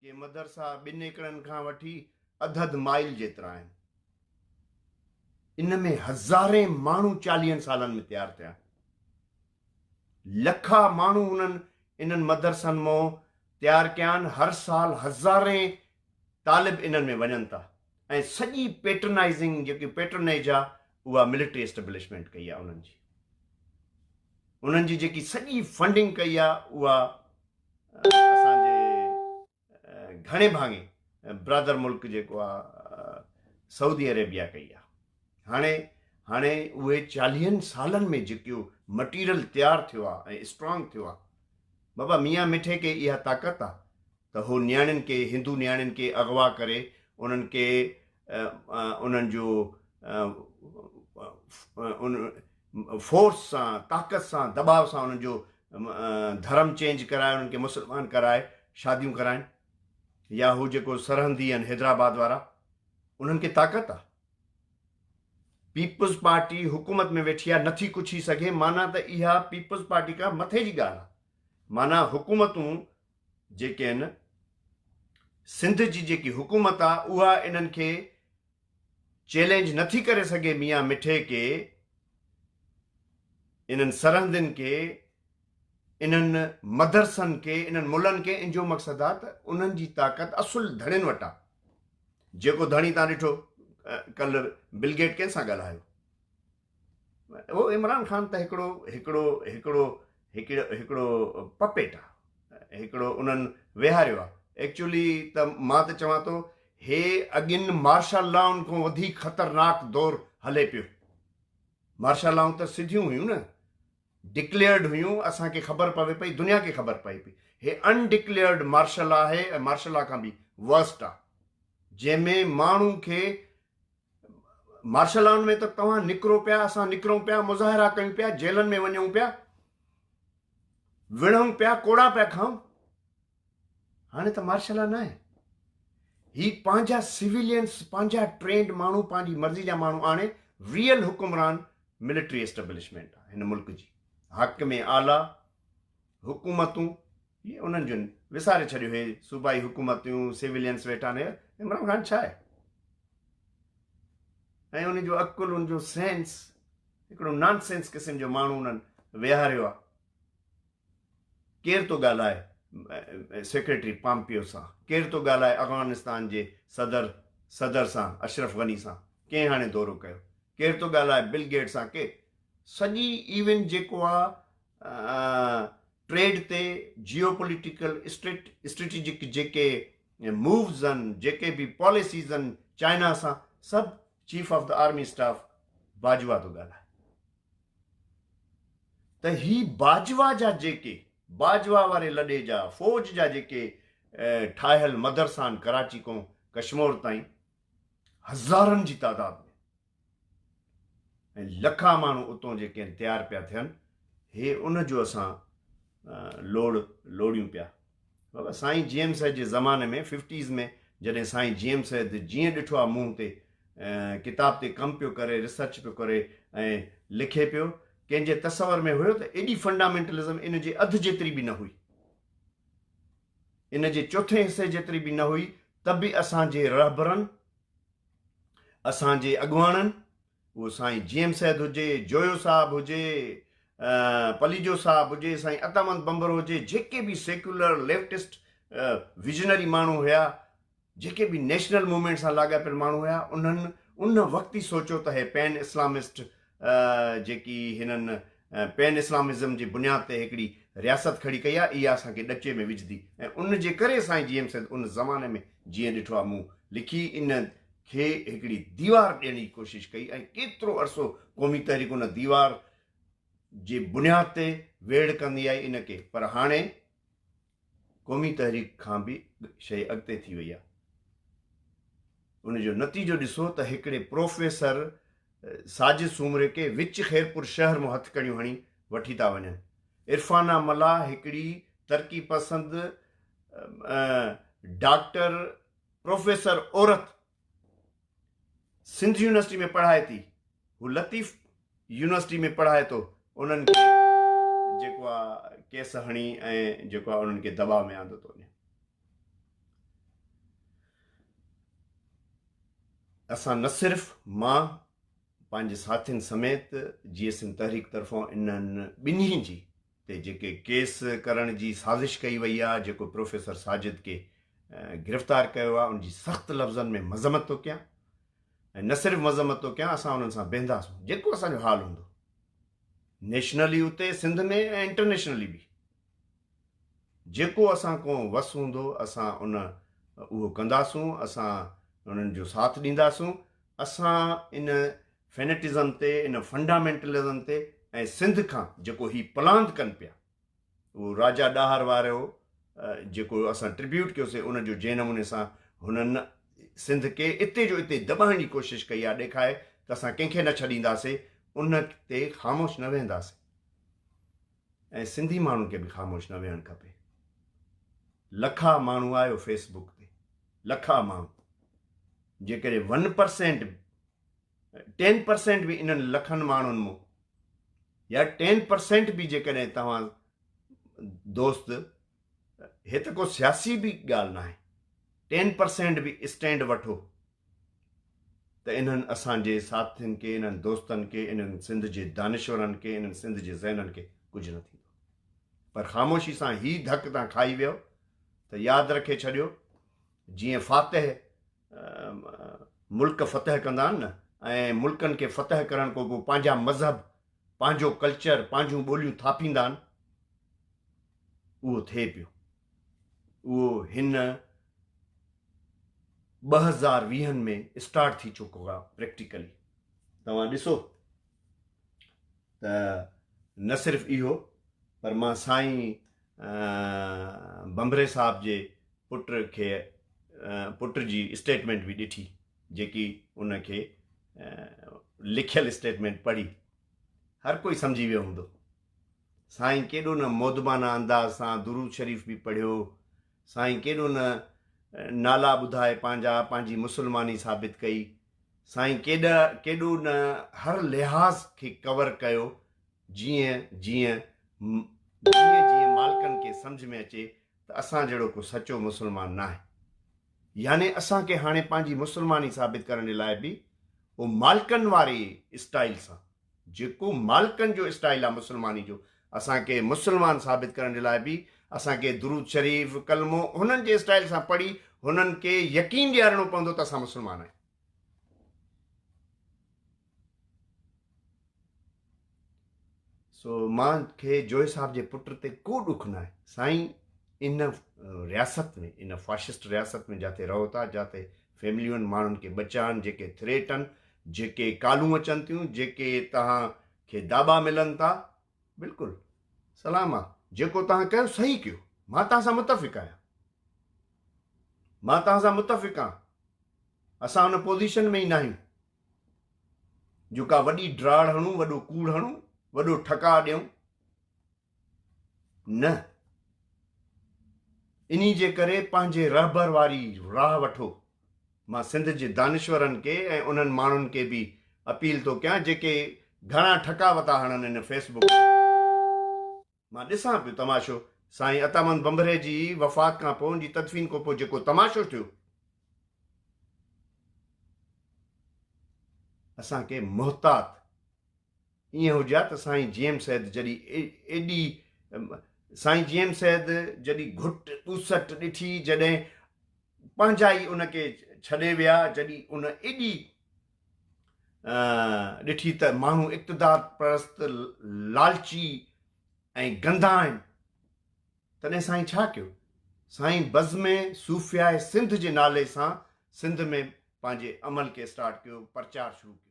ڪي مدرسا ٻن ايڪڙن کان وٺي اڌ اڌ مائل جيترا آهن. ان ۾ هزارين ماڻهو چاليهن سالن ۾ تيار ٿيا. لکا ماڻهو هنن انهن مدرسن مون تيار ڪيا آهن. هر سال هزارين طالب انهن ۾ وڃن ٿا ۽ سڄي پيٽرنائزنگ جيڪي پيٽرنيج آهي اها ملٽري اسٽيبلشمينٽ ڪئي آهي انهن جي. انهن جي جيڪي سڄي فنڊنگ ڪئي آهي اها اسان جي گهڻي ڀاڱي برادر ملڪ جيڪو آ سعودي عريبيا ڪئي آ. هاڻي هاڻي اهي چاليهن سالن ۾ جيڪو مٽيريل تيار ٿيو آ ۽ اسٽرانگ ٿيو آ بابا ميان مٺي کي اها طاقت آ ته هو نياڻين کي هندو نياڻين کي اغوا ڪري انهن کي انهن جو ان فورس سان طاقت سان دٻاء سان انهن جو ڌرم چينج ڪرائي انهن کي مسلمان ڪرائي شاديون ڪرائن يا هو جيڪو سرهندي آهن حيدرآباد وارا انهن کي طاقت آ پيپلز پارٽي حڪومت ۾ ويٺي آ نٿي ڪڇي سگهي معنيٰ ته اها پيپلز پارٽي کان مٿي جي ڳالهه آ معنيٰ حڪومتون جيڪي آهن سنڌ جي جيڪي حڪومت آ اها انهن کي چئلينج نٿي ڪري سگهي ميان مٺي کي انهن سرهندين کي انهن مدرسن کي انهن ملن کي ان جو مقصد آ ته انهن جي طاقت اصل ڌڻين وٽ آ جيڪو ڌڻي تان ڏٺو ڪل بل گيٽ ڪنهن سان ڳالهايو اهو عمران خان ته هڪڙو هڪڙو هڪڙو هڪڙو هڪڙو پپيٽ آ هڪڙو انهن ويهاريو آ ايڪچولي ته مان ته چوان ٿو هي اڳين مارشل لائن کان وڌيڪ خطرناڪ دور هلي پيو مارشل لائون ته سڌيون هيون نه ڊڪليئرڊ هيون اسان کي خبر پوي پئي دنيا کي خبر پئي پئي هي ان ڊڪليئرڊ مارشل لا آهي ۽ مارشل لا کان به ورسٽ آ جنهن ۾ ماڻهو کي مارشل لائن ۾ ته توهان نڪرو پيا، اسان نڪرون پيا، مظاهرا ڪيون پيا، جيلن ۾ وڃون پيا، وڙهون پيا، ڪوڙا پيا کائون. هاڻي ته مارشل لا ناهي. هي پنهنجا سويلينس، پنهنجا ٽرينڊ ماڻهو، پنهنجي مرضي جا ماڻهو آڻي ريئل حڪمران ملٽري اسٽيبلشمينٽ آهي هن ملڪ جي. حاڪم اعليٰ، حڪومتون، هي انهن جون وساري ڇڏيو هي صوبائي حڪومتون سويلينس ويٺا آهن عمران خان ڇا آهي ۽ ان جو عقل ان جو سينس هڪڙو نان سينس قسم جو ماڻهو انهن ويهاريو آهي ڪير ٿو ڳالهائي سيڪريٽري پامپيو سان ڪير ٿو ڳالهائي افغانستان جي صدر صدر سان اشرف غني سان ڪنهن هاڻي دورو ڪيو ڪير ٿو ڳالهائي بل گيٽ سان ڪير سڄي ايون جيڪو آ ٽريڊ تي جيو پوليٽيڪل اسٽريٽجڪ جيڪي مووز آهن جيڪي به پاليسيز آهن چائنا سان سڀ chief of the army staff Bajwa ٿو ڳالهائي ته هي باجوا جا جيڪي باجوا واري لڏي جا فوج جا جيڪي ٺاهيل مدرسا آهن ڪراچي کان ڪشمور تائين هزارن جي تعداد ۾ ۽ لکان ماڻهو اتون جيڪي آهن تيار پيا ٿين هي ان جو اسان لوڙ لوڙيون پيا بابا سائين جي ايم سيد جي زماني ۾ ففٽيز ۾ جڏهن سائين جي ايم سيد جيئن ڏٺو آ منهن تي ڪتاب تي ڪم پيو ڪري ريسرچ پيو ڪري ۽ لکي پيو ڪنهن جي تصور ۾ هيو ته ايڏي فنڊامينٽلزم ان جي اڌ جيتري به نه هئي ان جي چوٿين حصي جيتري به نه هئي ته به اسان جي رهبرن اسان جي اڳواڻن اهو سائين جي ايم سيد هجي، جويو صاحب هجي، پليجو صاحب هجي، سائين عطامند ڀنڀرو هجي، جيڪي به سيڪيولر ليفٽسٽ ويزنري ماڻهو هيا، جيڪي به نيشنل موومينٽ سان لاڳاپيل ماڻهو هيا، انهن ان وقت ئي سوچيو ته هي پين اسلامسٽ جيڪي هنن پين اسلامزم جي بنياد تي هڪڙي رياست کڙي ڪئي آهي، اها اسان کي ڏچي ۾ وجهندي ۽ ان جي ڪري سائين جي ايم سيد ان زماني ۾ جيئن ڏٺو آهي مون لکي ان کي هڪڙي ديوار ڏيڻ جي ڪوشش ڪئي ۽ ڪيترو عرصو قومي تحريڪ ان ديوار جي بنياد تي ويڙهه ڪندي آئي ان کي پر هاڻي قومي تحريڪ کان به شيء اڳتي ٿي وئي آهي. ان جو نتيجو ڏسو ته هڪڙي پروفيسر ساجد سومري کي وچ خيرپور شهر مان هٿڪڙيون هڻي وٺي ٿا وڃن. عرفانه ملاح هڪڙي ترقي پسند ڊاڪٽر پروفيسر عورت سنڌ يونيورسٽي ۾ پڙهائي ٿي، هو لطيف يونيورسٽي ۾ پڙهائي ٿو، انهن کي جيڪو آ ڪيس هڻي ۽ جيڪو آ انهن کي دٻاء ۾ آندو ٿو وڃي. اسان نه صرف مان پنهنجي ساٿين سميت جي ايس ايم تحريڪ طرفان انهن ٻنهي جي تي جيڪي ڪيس ڪرڻ جي سازش ڪئي وئي آهي جيڪو پروفيسر ساجد کي گرفتار ڪيو آهي ان جي سخت لفظن ۾ مذمت ٿو ڪيان ۽ نه صرف مذمت ٿو ڪيان اسان انهن سان بيهنداسون جيڪو اسان جو حال هوندو نيشنلي اتي سنڌ ۾ ۽ انٽرنيشنلي به جيڪو اسان کون وس هوندو اسان ان اهو ڪنداسون، اسان انهن جو ساٿ ڏينداسون، اسان ان فينيٽزم تي، ان فنڊامينٽلزم تي ۽ سنڌ کان جيڪو هي پلاند ڪن پيا، اهو راجا ڏاهر وارو جيڪو اسان ٽربيوٽ ڪيوسي ان جو جنهن نموني سان هنن سنڌ کي اتي جو اتي دٻائڻ جي ڪوشش ڪئي آهي، ڏيکائي ته اسان ڪنهن کي نه ڇڏينداسي، ان تي خاموش نه ويهنداسي. ۽ سنڌي ماڻهن کي به خاموش نه ويهڻ کپي. لکا ماڻهو آهيو فيس بڪ تي لکا ماڻهو جيڪڏهن ون پرسينٽ ٽين پرسينٽ به انهن لکن ماڻهن مون يا ٽين پرسينٽ به جيڪڏهن توهان دوست هي ته ڪو سياسي به ڳالهه ناهي ٽين پرسينٽ به اسٽينڊ وٺو ته انهن اسان جي ساٿين کي، انهن دوستن کي، انهن سنڌ جي دانشورن کي، انهن سنڌ جي ذهنن کي ڪجهه نه ٿيندو. پر خاموشي سان هي ڌڪ تان کائي ويو ته ياد رکي ڇڏيو جيئن فاتح ملڪ فتح ڪندا آهن نه ۽ ملڪن کي فتح ڪرڻ کان پوء پنهنجا مذهب، پنهنجو ڪلچر، پنهنجون ٻوليون ٿاڦيندا آهن، اهو ٿئي پيو. اهو هن 2020 ۾ اسٽارٽ ٿي چڪو آهي پريڪٽيڪلي توهان ڏسو ته نه صرف اهو پر مان سائين بمبري صاحب جي پٽ کي پٽ جي اسٽيٽمينٽ به ڏٺي جيڪي ان کي لکيل اسٽيٽمينٽ پڙهي هر ڪوئي سمجهي ويو هوندو سائين ڪيڏو نه مودبانه انداز سان درود شريف به پڙهيو، سائين ڪيڏو نه نالا ٻڌائي پنهنجا پنهنجي مسلماني ثابت ڪئي، سائين ڪيڏا ڪيڏو نه هر لحاظ کي ڪور ڪيو جيئن جيئن جيئن جيئن مالڪن کي سمجهه ۾ اچي ته اسان جهڙو ڪو سچو مسلمان ناهي يعني اسان کي هاڻي پنهنجي مسلماني ثابت ڪرڻ جي لاء به اهو مالڪن واري اسٽائيل سان جيڪو مالڪن جو اسٽائيل آ مسلماني جو اسان کي مسلمان ثابت ڪرڻ جي لاء به اسان کي درود شريف ڪلمو هنن جي اسٽائيل سان پڙهي هنن کي يقين ڏيارڻو پوندو ته اسان مسلمان آهيون. سو مان کي جوئي صاحب جي پٽ تي ڪو ڏک ناهي سائين ان رياست ۾ ان فاشسٽ رياست ۾ جاتي رهو ٿا جاتي فيمليون ماڻهن کي ٻچا آهن جيڪي ٿريٽ آهن جيڪي ڪالون اچن ٿيون، جيڪي توهان کي داٻا ملن ٿا، بلڪل سلام آ، جيڪو توهان ڪيو صحيح ڪيو، مان توهان سان متفق آهيان، مان توهان سان متفق آهيان، اسان ان پوزيشن ۾ ئي ناهيون جو ڪا وڏي ڊاڙ هڻون، وڏو ڪوڙ هڻون، وڏو ٺڪاء ڏيون، نه، انهي جي ڪري پنهنجي رهبر واري راهه وٺو. مان سنڌ جي دانشورن کي ۽ انهن ماڻهن کي به اپيل ٿو ڪيان جيڪي گهڻا ٺڪا وتا هڻن ان فيس بڪ تي. مان ڏسان پيو تماشو سائين عطامند ڀنڀري جي وفات کان پوء ان جي تدفين کان پوء جيڪو تماشو ٿيو اسان کي محتاط ائين هجي ها ته سائين جي ايم سيد جڏي ايڏي سائين جي ايم سيد جڏي گهٽ ٻوسٽ ڏٺي جڏهن پنهنجا ئي ان کي ڇڏي ويا جڏي ان ايڏي ڏٺي ته ماڻهو اقتدار پرست لالچي ۽ گندا آهن تڏهن سائين ڇا ڪيو سائين بزم صوفياء سنڌ جي نالي سان سنڌ ۾ پنهنجي عمل کي اسٽارٽ ڪيو پرچار شروع ڪيو.